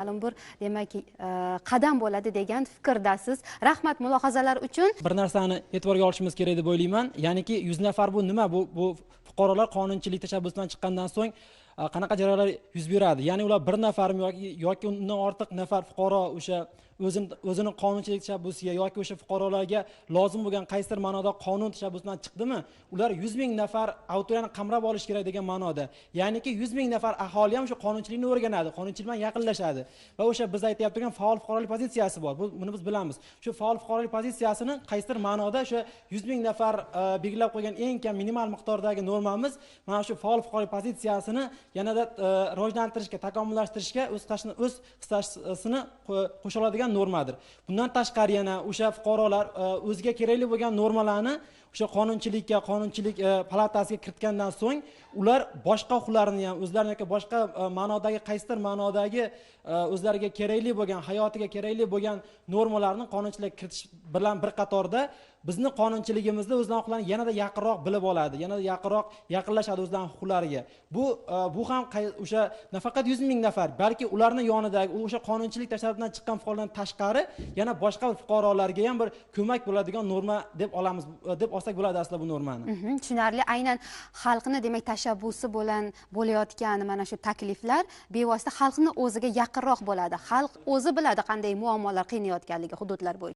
Ma'lum bir, demak, qadam bo'ladi degan fikrdasiz. Rahmat mulohazalar uchun. Bir narsani e'tiborga olishimiz kerak deb o'ylayman. Ya'niki 100 nafar bu nima? Bu fuqarolar qonunchilik tashabbusidan chiqqandan so'ng qanaqa jarayonlar yuz beradi? Ya'ni ular bir nafarmi yoki undan ortiq nafar fuqaro o'sha o'zini qonunchilik tashabbusiga yoki o'sha fuqarolarga lozim bo'lgan qaysidir ma'noda qonun tashabbusidan chiqdimi, ular 100 ming nafar auditoriyani qamrab olish kerak degan ma'noda. Ya'niki 100 ming nafar aholi ham o'sha qonunchilikni o'rganadi, qonunchilik bilan yaqinlashadi va o'sha biz aytyapti turgan faol fuqarolik pozitsiyasi bor. Buni biz bilamiz. Shu faol fuqarolik pozitsiyasini qaysidir ma'noda o'sha 100 ming nafar belgilab qo'ygan eng kam minimal miqdordagi normamiz mana shu faol fuqarolik pozitsiyasini yanada rivojlantirishga, takomillashtirishga o'z hissasini qo'sha oladigan normadir. Bundan tashqari yana o'sha fuqarolar o'ziga kerakli bo'lgan normalarni o'sha qonunchilikka, qonunchilik palatasiga kiritgandan so'ng ular boshqa huquqlarini ham o'zlarini yoki boshqa ma'nodagi qaysidir ma'nodagi o'zlariga kerakli bo'lgan, hayotiga kerakli bo'lgan normalarni qonunchilikka kiritish bilan bir qatorda bizni qonunchiligimizda o'zlarining huquqlarini yanada yaqinroq bilib oladi, yanada yaqinroq yaqinlashadi o'zlarining huquqlariga. Bu ham o'sha nafaqat 100 ming nafar, balki ularning yonidagi o'sha qonunchilik tashabbusidan chiqqan fuqarolardan tashqari yana boshqa fuqarolarga ham bir ko'mak bo'ladigan norma deb olamiz, deb olsak bo'ladi aslida bu normani. Tushunarli. Aynan xalqni, demak, tashabbusi bilan bo'layotgan mana shu takliflar bevosita xalqni o'ziga yaqinroq bo'ladi. Xalq o'zi biladi qanday muammolar qiynayotganligi hududlar bo'yicha.